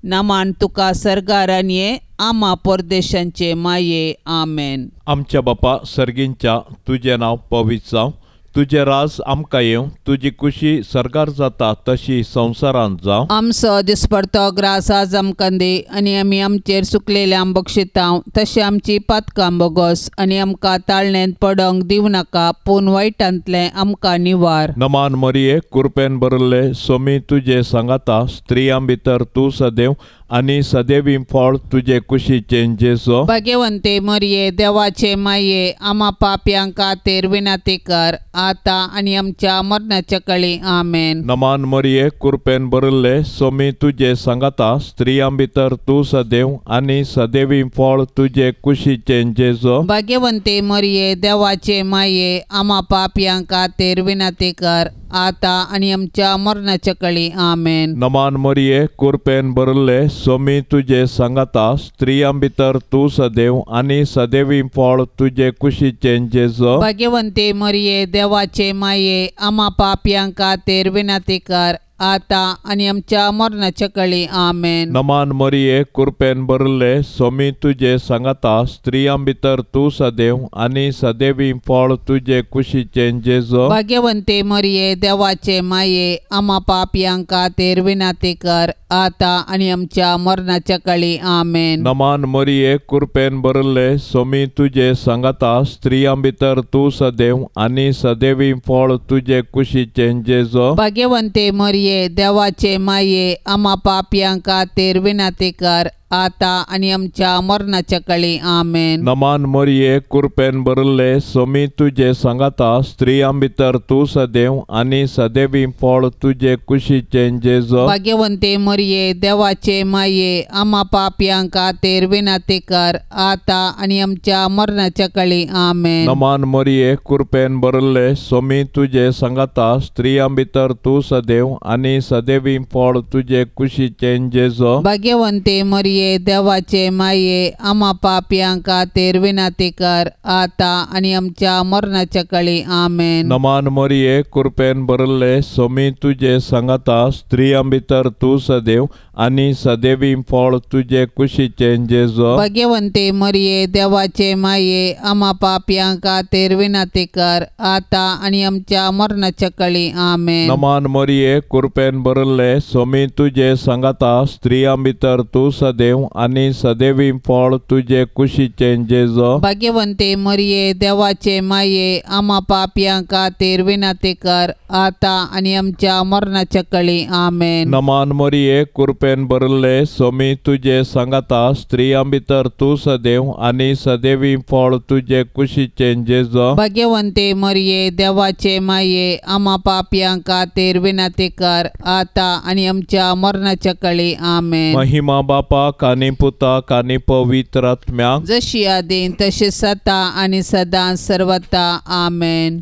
नामान तुका सर्गा राणये, आमा परदेशांचे माये. आमेन. आमच्या बापा सर्गींच्या, तुजें नांव पवित्र जावं, तुजें राज आमकां येवं, तुजी कुशी सर्गार जाता तशी संवसारांत जावं. आमचो दिसपडतो ग्रास आज आमकां दी आनी आमी आमचेर सुकलेल्या बक्षितांव तशें आमची पातकां बोगस आनी आमकां ताळणेंत पडोंक दिवं नाका, पूण वायटांतलें आमकां निवार. नमान मरिये, कुरपेन भरिल्ले, सोमी तुजे सांगाता, स्त्रियां भितर तूं सदैव आनी सदैवी फळ तुजे कुशीचें जेजू. भाग्यवंते मरिये देवाचे माये, आमा पापयां खातीर विनंती कर आतां आनी आमच्या मरणाच्या कळी. आमेन. नमान मरिये, कुरपेन भरिल्ले, सोमी तुजे सांगाता, स्त्रियां भितर तूं सदैव आनी सदैवी फळ तुजे कुशीचें जेजू. भाग्यवंते मरिये देवाचे माये, आमा पापयां खातीर विनंती कर आतां आनी आमच्या मरणाच्या कळी. आमेन. नमान मरिये, कुरपेन भरिल्ले, सोमी तुजे सांगाता, स्त्रियां भितर तूं सदैव आनी सदैवी फळ तुजे कुशीचें जेजू. भाग्यवंते मरिये देवाचे माये, आमा पापयां खातीर विनंती कर आतां आनी आमच्या मरणाच्या कळी. आमेन. नमान मरिये, कृपेन भरिल्ले, सोमी तुजे सांगाता, स्त्रियां भितर तूं सदैव आनी सदैवी फळ तुजे कुशीचें जेजू. भाग्यवंते मरिये, देवाचे माये, आमा पापयां खातीर विनंती कर, आतां आनी आमच्या मरणाच्या कळी. आमेन. नमान मरिये, कृपेन भरिल्ले, सोमी तुजे सांगाता, स्त्रियां भितर तूं सदैव आनी सदैवी फळ तुजे कुशीचें जेजू. भाग्यवंते मरिये, देवाचे माये, आमा पापयां खातीर विनंती कर, आतां आनी आमच्या मरणाच्या कळी. आमेन. नमान मरिये, कृपेन भरिल्ले, सोमी तुजे सांगाता, स्त्रियां भितर तूं सदैव आनी सदैवी फळ तुजे कुशीचें जेजू. भाग्यवंते मरिये, देवाचे माये, आमा पापयां खातीर विनंती कर, आतां आनी आमच्या मरणाच्या कळी. आमेन. नमान मरिये, कृपेन भरिल्ले, सोमी तुजे सांगाता, स्त्रियां भितर तूं सदैव आनी सदैवी फळ तुजे कुशीचें जेजू. भाग्यवंते मरिये, देवाचे माये, आमा पापयां खातीर विनंती कर, आतां आनी आमच्या मरणाच्या कळी. आमेन. नमान मरिये, कृपेन भरिल्ले, सोमी तुजे सांगाता, स्त्रियां भितर तूं सदैव आनी सदैवी फळ तुजे कुशीचें जेजू. भाग्यवंते मरिये, देवाचे माये, आमा पापयां खातीर विनंती कर, आतां आनी आमच्या मरणाच्या कळी. आमेन. नमान मरिये, कृपेन भरिल्ले, सोमी तुजे सांगाता, स्त्रियां भितर तूं सदैव आनी सदैवी फळ तुजे कुशीचें जेजू. भाग्यवंते मरिये, देवाचे माये, आमा पापयां खातीर विनंती कर, आतां आनी आमच्या मरणाच्या कळी. आमेन. नमान मरिये, कृपेन भरिल्ले, सोमी तुजे सांगाता, स्त्रियां भितर तूं सदैव आनी सदैवी फळ तुजे कुशीचें जेजू. भाग्यवंते मरिये, देवाचे माये, आमा पापयां खातीर विनंती कर, आतां आनी आमच्या मरणाच्या कळी. आमेन. महिमा बापाक आनी पुताक आनी पवित्र आत्म्याक, जशी आदीं तशी सता आनी सदां सर्वता. आमेन.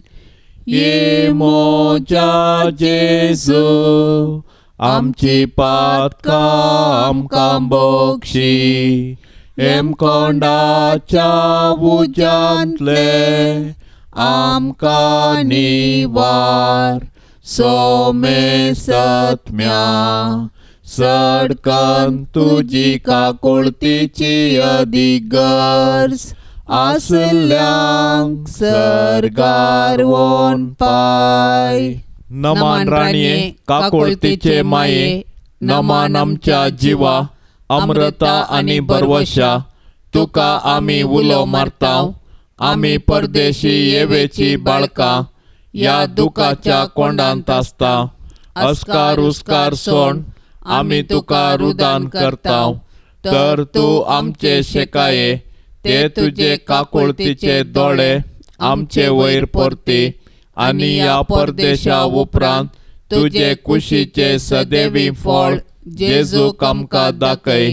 ये मोजा जेजू, आमची पातकां आमकां बक्षी, हेमकोंडाच्या उज्यांतले आमकां निवार, सोमे सत्म्या सडकन तुजी काकुळतीची अदीक गरज आसल्यांक सर्गार वोन पाय. नमान राणये, काकुळतीचे माये, नमान आमच्या जिवा, अमृता आनी भरवशा, तुका आमी उलो मारताव, आमी परदेशी येवेची बाळकां ह्या दुखाच्या कोंडांत आसता. अस्कार उस्कार सोण आमी तुका रुदान करताव, तर तूं आमचे शेकाये, ते तुजे काकुळतीचे दोळे आमचे वयर परती आनी ह्या परदेशा उपरांत तुजे कुशीचे सदैवी फळ जेजूक आमकां दाखय.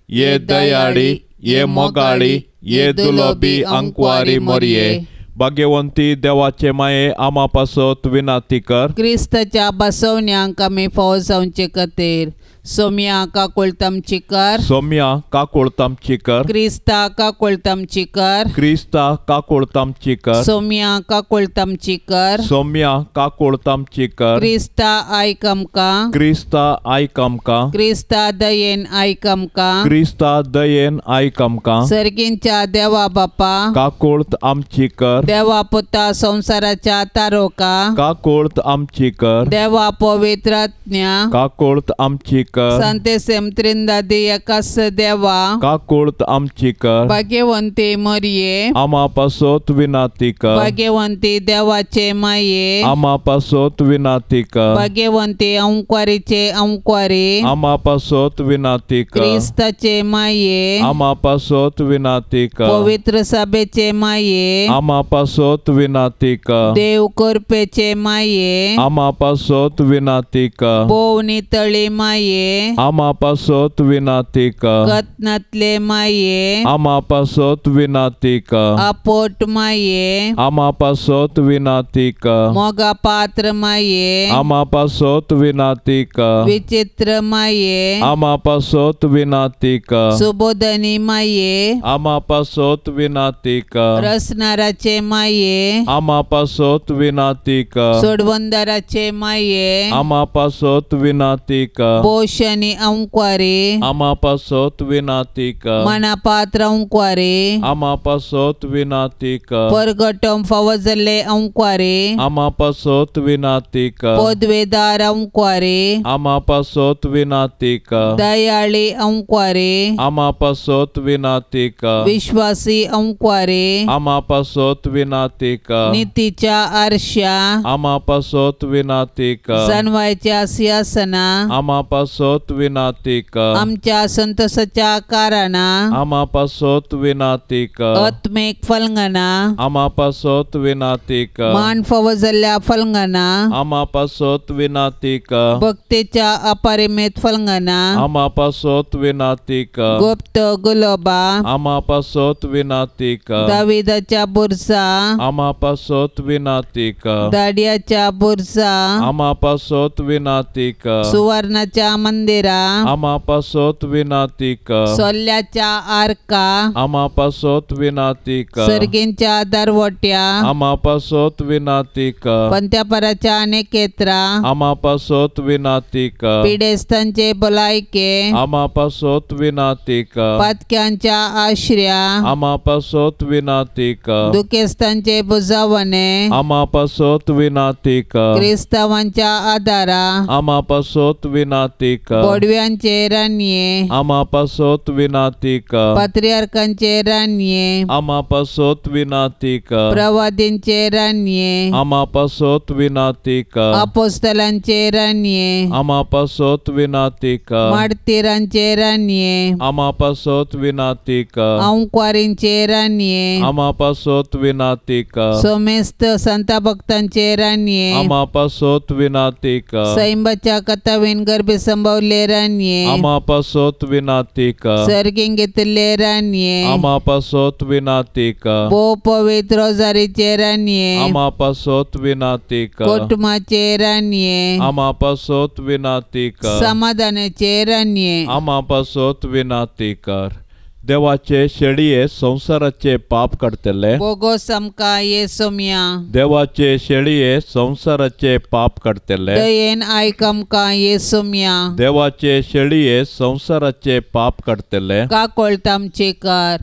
ये दयाळी, ये मोगाळी, ये दुलोबी अंकवारी मोरये, भाग्यवंती देवाचे माये, आमा पासत विनंती कर. क्रिस्ताच्या बसवण्यांक आमी फावो जावचे खातीर सोम्या काकुळतामची कर, सोम्या काकुळतामची कर, क्रिस्ता काकुळतामची कर, क्रिस्ता काकुळतामची कर, सोम्या काकुळतामची कर, सोम्या काकुळतामची कर, क्रिस्ता आयक आमकां, क्रिस्ता आयक आमकां, क्रिस्ता दयेन आयक आमकां, क्रिस्ता दयेन आयक आमकां. सर्गींच्या देवा बापा काकुळत आमची कर, देवा पुता संवसाराच्या तारोका काकुळत आमची कर, देवा पवित्रात्म्या काकुळत आमची कर, संते सेमत्रिंदादी एकास देवा काकुळत आमची कर, भाग्यवंती मरिये आमा पासत विनंती कर, भाग्यवंती देवाचे माये आमा पासत विनंती कर, भाग्यवंती अंकवारीचे अंकवारी आमा पासत विनंती कर, क्रिस्ताचे माये आमा पासत विनंती कर, पवित्र सभेचे माये आमा पासत विनंती कर, देव करपेचे माये आमा पासत विनंती कर, भोव नितळी माये माये आमा पासत विनाती कर कत्नातले माये आमा पासत विनाती कर आपोट माये आमा पासत विनाती कर मोगा पात्र माये आमा पासत विनाती कर विचित्र माये आमा पासत विनाती कर सुबोधनी माये आमा पासत विनाती कर रसनाराचे माये आमा पासत विनाती कर सोडवंदाराचे माये आमा पासत विनाती कर पोषणी अंक्वारे आमा पासत विनाती कर मनापात्र अंक्वारे आमा पासत विनाती कर परगटम फावजल्ले अंक्वारे आमा पासत विनाती कर पदवेदार अंक्वारे आमा पासत विनाती कर दयाळी अंक्वारे आमा पासत विनाती कर विश्वासी अंक्वारे आमा पासत विनाती कर नीतीच्या आरशा आमा पासत विनाती कर जानवायच्या सिंहासना आमा पासत विनाती कर आमच्या संतोषाच्या कारणा आमा पासत विनाती कर आत्मिक फलंगना आमा पासत विनाती कर मान फवजल्ल्या फलंगना आमा पासत विनाती कर भक्तीच्या अपरिमित फलंगना आमा पासत विनाती कर गुप्त गुलोबा आमा पासत विनाती कर दाविदाच्या बुरसा आमा पासत विनाती कर दाडियाच्या बुरसा आमा पासत विनाती कर सुवर्णाच्या मंदिरा आमा पासत विनाती कर सोल्याच्या आरका आमा पासत विनाती कर सर्गींच्या दरवट्या आमा पासत विनाती कर पंत्यापराच्या अनेकेत्रा आमा पासत विनाती कर पिडेस्तांचे भलायके आमा पासत विनाती कर पातक्यांच्या आश्र्या आमा पासत विनाती कर दुखेस्तांचे बुजावणे आमा पासत विनाती कर क्रिस्तावांच्या आदारा आमा पासत विनाती कर बोडव्यांचे रानये आमा पासत विनाती कर पात्रियार्कांचे रानये आमा पासत विनाती कर प्रवादींचे रानये आमा पासत विनाती कर अपोस्तलांचे रानये आमा पासत विनाती कर माडतीरांचे रानये आमा पासत विनाती कर अंक्वारींचे रानये आमा पासत विनाती कर सोमेस्त संता भक्तांचे रानये आमा पासत विनाती कर सैंबाच्या कथावीन गर्भे संभवले रानये आमा पासत विनाती कर सर्गीं घेतिल्ले रानये आमा पासत विनाती कर भोव पवित्र रोजारीचे रानये आमा पासत विनाती कर कोटमाचे रानये आमा पासत विनाती कर समाधानाचे रानये आमा पासत विनाती कर देवाचे शेळये संवसाराचे पाप काडटले बोगोस आमकां ये सोम्या देवाचे शेळये संवसाराचे पाप काडटले दयेन आयक आमकां ये सोम्या देवाचे शेळये संवसाराचे पाप काडटले काकोळत आमचे कर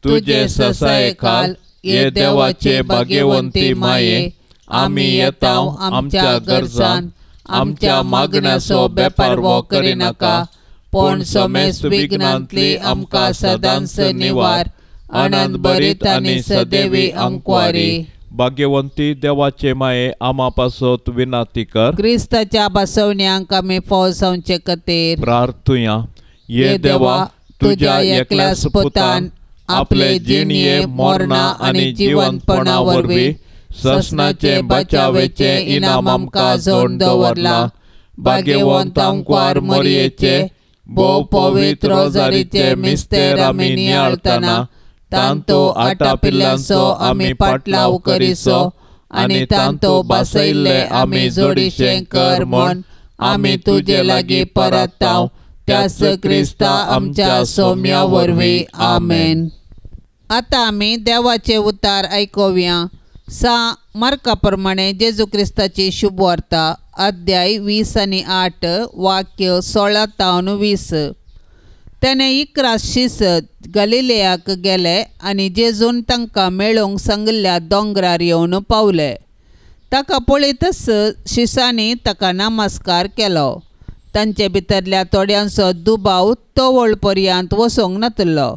तुजे ससाये खाल ये देवाचे भाग्यवंती माये आमी येता आमच्या गरजान आमच्या मागण्याचो बेपारवो करिनाका पूण समेस्त विघ्नांतली आमकां सदांच निवार आनंद भरीत आनी सदैवी अंकवारी भाग्यवंती देवाचे माये आमा पासत विनाती कर क्रिस्ताच्या बसवण्यांक आमी फौज जावचे खातीर प्रार्थुया. ये देवा तुझ्या एकल्याच पुतान आपले जिणये मरणा आनी जिवंतपणा वरवीं ससनाचे बचावेचे इनाम आमकां जोडून दवरला. भाग्यवंत आंकवार मोरयेचे भोव पवित्र रोजारीचे मिस्तेर आमी नियाळतना तांतो आटापिल्ल्यांचो आमी पाटलाव करिसो आनी तांतो बसयल्ले आमी जोडीशें कर म्हूण आमी तुजे लागीं परताव त्याच क्रिस्ता आमच्या सोम्या वरवीं. आमेन. आतां आमी देवाचे उतार आयकुया. सा मार्का प्रमाणे जेजू क्रिस्ताची शुभवार्ता अध्याय 20 आनी 8 वाक्य 16 तावन 20. तेणें 11 शीस गलिलेयाक गेले आनी जेजून तांकां मेळोवंक सांगिल्ल्या दोंगरार येवन पावले. ताका पळयतच शिसांनी ताका नमस्कार केलो. तांचे भितरल्या थोड्यांचो दुबाव तवळ पर्यंत वचोंक नातिल्लो.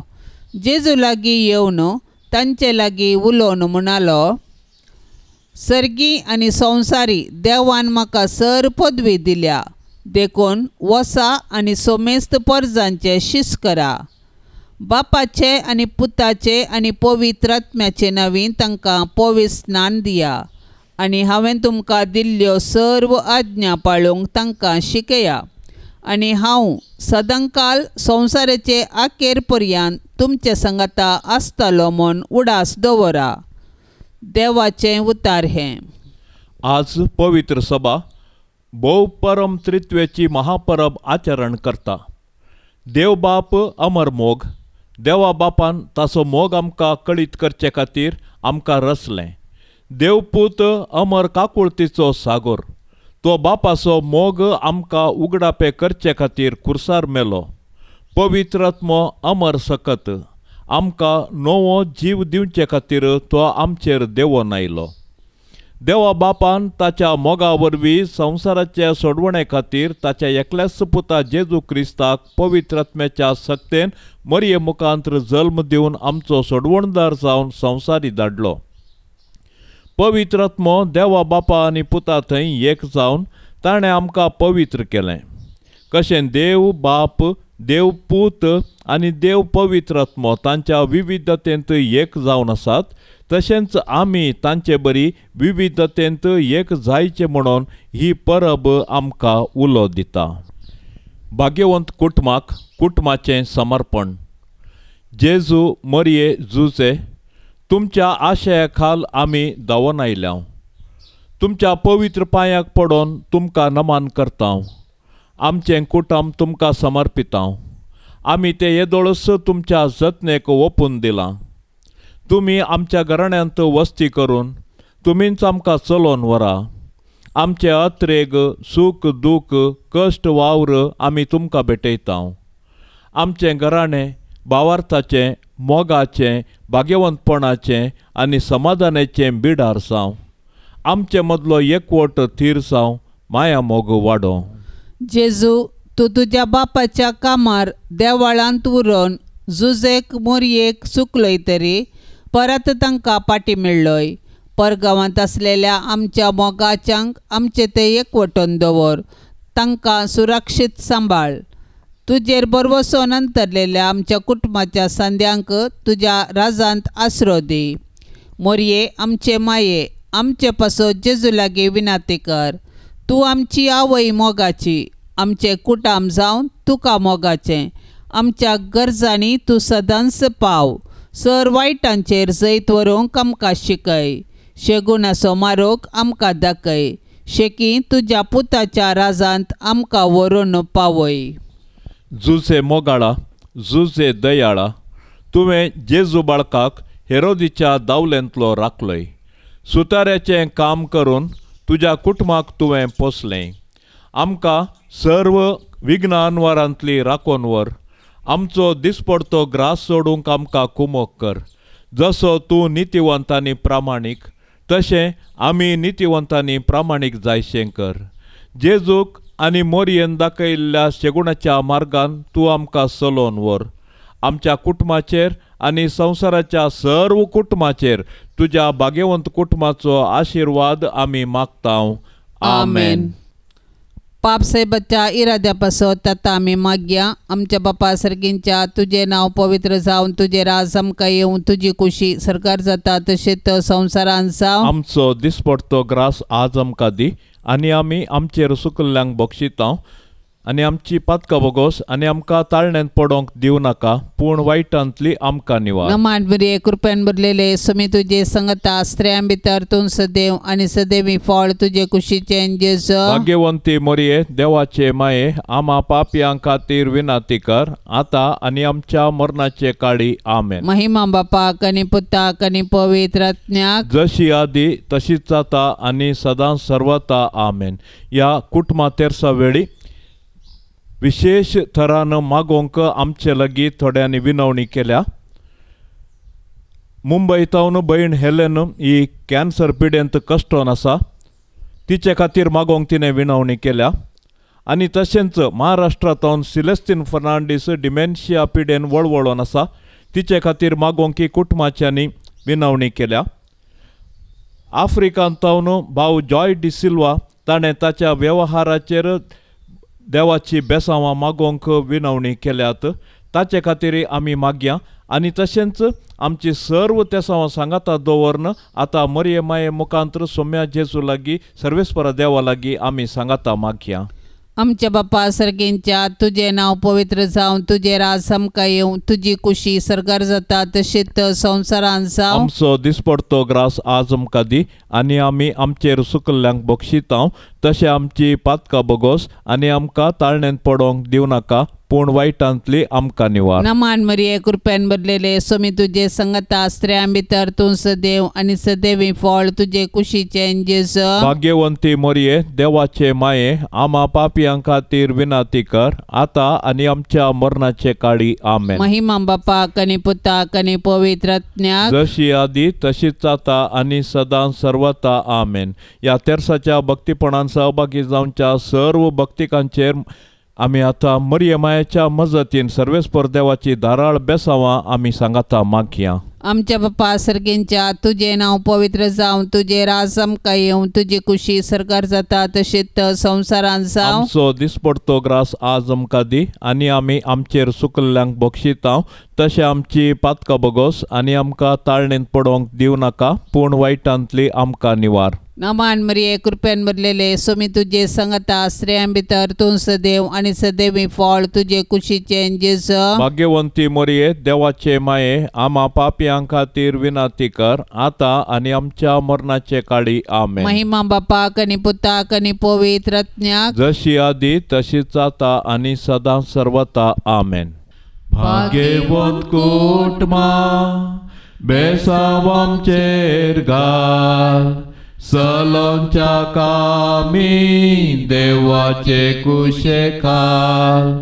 जेजू लागीं येवन तांचे लागीं उलोवन म्हणालो, सर्गी आनी संवसारी देवान म्हाका सर पदवी दिल्या, देखून वसा आनी सोमेस्त परजांचे शीस करा. बापाचे आनी पुताचे आनी पवित्र आत्म्याचे नांवीन तांकां पवित्र स्नान दिया आनी हांवें तुमकां दिल्ल्यो सर्व आज्ञा पाळूंक तांकां शिकया. आनी हांव सदांकाल संवसाराचे आखेर पर्यंत तुमचे संगाता आसतलो म्हूण उडास दवरा. देवाचें उतार हें. आज पवित्र सभा भोव परम त्रित्वेची महापरब आचरण करता. देव बाप अमर मोग, देवा बापान ताचो मोग आमकां कळीत करचे खातीर आमकां रचलें. देवपूत अमर काकुळतीचो सागोर, तो बापाचो मोग आमकां उगडापे करचे खातीर खुर्सार मेलो. पवित्र आत्मो अमर सकत आमकां नवो जीव दिवचे खातीर तो आमचेर देवोन आयलो. देवा बापान ताच्या मोगा वरवीं संवसाराचे सोडवणे खातीर ताच्या एकल्याच पुता जेजू क्रिस्ताक पवित्र आत्म्याच्या सक्तेन मरये मुखांत जल्म दिवन आमचो सोडवणदार जावन संवसारी धाडलो. पवित्र आत्मो देवा बापा आनी पुता थंय एक जावन ताणें आमकां पवित्र केलें. कशें देव बाप, देव पूत आनी देव पवित्र आत्मो तांच्या विविधतेंत एक जावन आसात, तशेंच आमी तांचे बरी विविधतेंत एक जायचें म्हणून ही परब आमकां उलो दिता. भाग्यवंत कुटुंबाक कुटुंबाचें समर्पण. जेजू मरये जुजे, तुमच्या आशया खाल आमी धांवोन आयल्या. तुमच्या पवित्र पांयाक पडोन तुमकां नमन करता. आमचें कुटुंब तुमकां समर्पिता. आमी तें येदोळच तुमच्या जतनेक ओपून दिलां. तुमी आमच्या घराण्यांत वस्ती करून तुमीच आमकां चलोवन व्हरा. आमचे अत्रेग, सूख दूख, कश्ट वावर आमी तुमकां भेटयता. आमचें घराणें भावार्थाचें, मोगाचें, भाग्यवंतपणाचें आनी समाधानाचें बिडार जावं. आमचे मदलो एकवट थीर जावं, माया मोग वाडोवं. जेजू, तूं तुज्या बापाच्या कामार देवाळांत उरोन जुजेक मोरयेक चुकलोय तरी परत तांकां पाटी मेळ्ळोय. परगांवांत आसलेल्या आमच्या मोगाच्यांक आमचे ते एकवटून दवर, तांकां सुरक्षीत सांबाळ. तुजेर बरवसोन अंतरलेल्या आमच्या कुटुंबाच्या संद्यांक तुज्या राजांत आसरो दी. मोरये आमचे माये, आमचे पासत जेजू लागीं विनाती कर. तूं आमची आवय मोगाची, आमचें कुटाम जावन तुका मोगाचें. आमच्या गरजांनी तूं सदांच पाव. सर वायटांचेर जैत व्हरूंक आमकां शिकय. शेगुणाचो मारोक आमकां दाखय. शेकी तुज्या पुताच्या राजांत आमकां व्हरून पावय. जुजे मोगाळा, जुजे दयाळा, तुवें जेजू बाळकाक हेरोदीच्या दावलेंतलो राखलोय. सुताऱ्याचें काम करून तुज्या कुटुंबाक तुवें पोसलें. आमकां सर्व विघ्नानवारांतली राखोन व्हर. आमचो दिसपडतो ग्रास सोडूंक आमकां कुमोक कर. जसो तूं नितिवंत आनी प्रामाणीक, तशें आमी नितिवंत आनी प्रामाणीक जायशें कर. जेजूक आनी मोरयेन दाखयल्ल्या शेगुणाच्या मार्गान तूं आमकां चलोवन व्हर. आमच्या कुटुंबाचेर आनी संवसाराच्या सर्व कुटुंबाचेर तुज्या भाग्यवंत कुटुंबाचो आशिर्वाद आमी मागता. आमेन. पाप साहेबाच्या इराद्या पासत आतां आमी मागया. आमच्या बापा सर्गींच्या तुजें नांव पवित्र जावन तुजें राज आमकां येवं, तुजी कुशी सरकार जाता तशेंच संवसारान जावं. आमचो दिसपडतो ग्रास आज आमकां दी आनी आमी आमचेर सुकल्ल्यांक बक्षिता आनी आमची पातकां बोगोस आनी आमकां ताळण्यांत पडोंक दिवं नाका, पूण वायटांतली आमकां निवार. नमान बरे कृपेन भरलेले समी तुजे संगता, स्त्रियां भितर तूं सदैव आनी सदैवी फळ तुजे कुशीचें जेजू. भाग्यवंती मोरये, देवाचे माये, आमा पापयां खातीर विनंती कर आतां आनी आमच्या मरणाचे काळी. आमेन. महिमा बापाक आनी पुताक आनी पवित्र आत्म्याक, जशी आदी तशीच जाता आनी सदां सर्वता. आमेन. ह्या कुटुंबा तेरसा वेळी विशेष थरान मागोवंक आमचे लागीं थोड्यांनी विनवणी केल्या. मुंबय तावन भयण हेलेन ही कॅन्सर पिडेंत कश्टोन आसा, तिचे खातीर मागोवंक तिणें विनवणी केल्या. आनी तशेंच महाराष्ट्रांतावन सिलेस्तीन फर्नांडीस डिमेन्शिया पिडेन वळवळोन आसा, तिचे खातीर मागोवंक ही कुटुंबाच्यांनी विनवणी केल्या. आफ्रिकांतावन भाव जॉय डिसिल्वा ताणें ताच्या वेव्हाराचेर देवाची बेसांवां मागोवंक विनवणी केल्यात, ताचे खातीर आमी मागया. आनी तशेंच आमची सर्व तेसांवां सांगाता दवरन आतां मरये माये मुखांत्र सोम्या जेजू लागीं सर्वेस्परा देवा लागीं आमी सांगाता मागया. आमच्या बापा सर्गेंच्या तुजें नांव पवित्र जावं, तुजें राज आमकां येवं, तुजी कुशी सर्गार जाता तशीच संवसारांत जावं. आमचो दिसपडतो ग्रास आज आमकां दी आनी आमी आमचेर सुकल्ल्यांक बक्षितांव तशें आमची पातकां बगोस आनी आमकां ताळण्यांत पडोवंक दिवं नाका, पूण वायटांतली आमकां निवार. नमान मरिये कृपेन भरलेले स्वामी तुजे संगता, स्त्रियां भितर तूं सदैव आनी सदैवी फळ तुजे कुशीचें जेजू. भाग्यवंती मरिये देवाचे माये, आमा पापयां खातीर विनंती कर आतां आनी आमच्या मरणाचे काळी. आमेन. महिमा बापाक आनी पुताक आनी पवित्र आत्म्याक, जशी आदी तशीच आतां आनी सदां सर्वता. आमेन. ह्या तेर्साच्या भक्तीपणान सहभागी जावच्या सर्व भक्तिकांचेर आमी आतां मरिये मायेच्या मजतीन सर्वेस्पर देवाची धाराळ बेसावां आमी सांगाता मागया. आमच्या बापा सर्गेंच्या तुजें नांव पवित्र जावं, तुजें राज आमकां येवं, तुजी कुशी सर्गार जाता तशीच संवसारांत जावं. आमचो दिसपडतो ग्रास आज आमकां दी आनी आमी आमचेर सुकल्ल्यांक बक्षितांव तशें आमची पातकां बगोस आनी आमकां ताळणेंत पडोवंक दिवं नाका, पूण वायटांतली आमकां निवार. नमान मरिये कृपेन भरलेले स्वामी तुजे संगता, स्त्रियां भितर तूं सदैव आनी सदैवी फळ तुजे कुशीचें जेजू. भाग्यवंती मरिये देवाचे माये, आमा पापयां खातीर विनंती कर आतां आनी आमच्या मरणाचे काळी. आमेन. महिमा बापाक आनी पुताक आनी पवित्र आत्म्याक, जशी आदी तशीच आतां आनी सदां सर्वता. आमेन. भाग्यवंत कुटुंबा बेसांव आमचेर घाल, सलोंच्या कामी देवाचे कुशे खाल,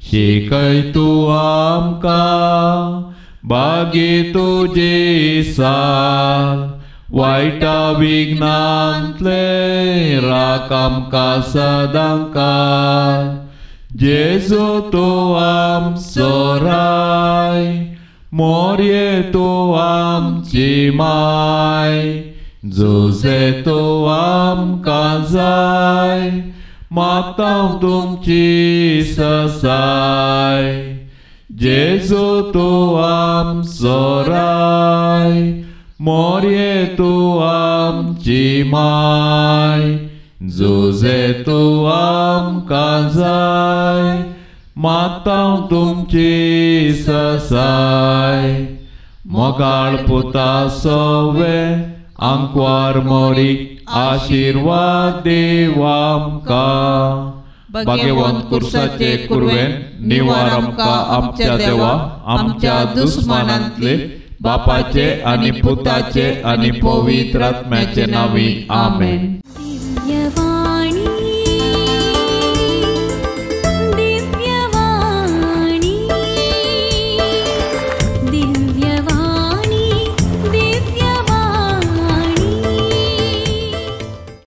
शिकय तूं आमकां बागी तुजी साल, वायटा विघ्नांतले राख आमकां सदां काल. जेजू तूं आमचो राय, मोरये तूं आमची माय, जुजे तूं आमकां जाय, मागता तुमची ससाय. जेजू तूं आमचो राय, मोरये तूं आमची माय, जुजे तूं आमकां जाय, मागता तुमची ससाय. मोगाळ पुता सवे आंकवार मोरी, आशिर्वाद देव आमकां. भाग्यवंत कुर्साचे कुरवेन निवार आमकां आमच्या देवा, आमच्या दुस्मानांतले बापाचे आनी पुताचे आनी पवित्र आत्म्याचे नांवी. आमेन.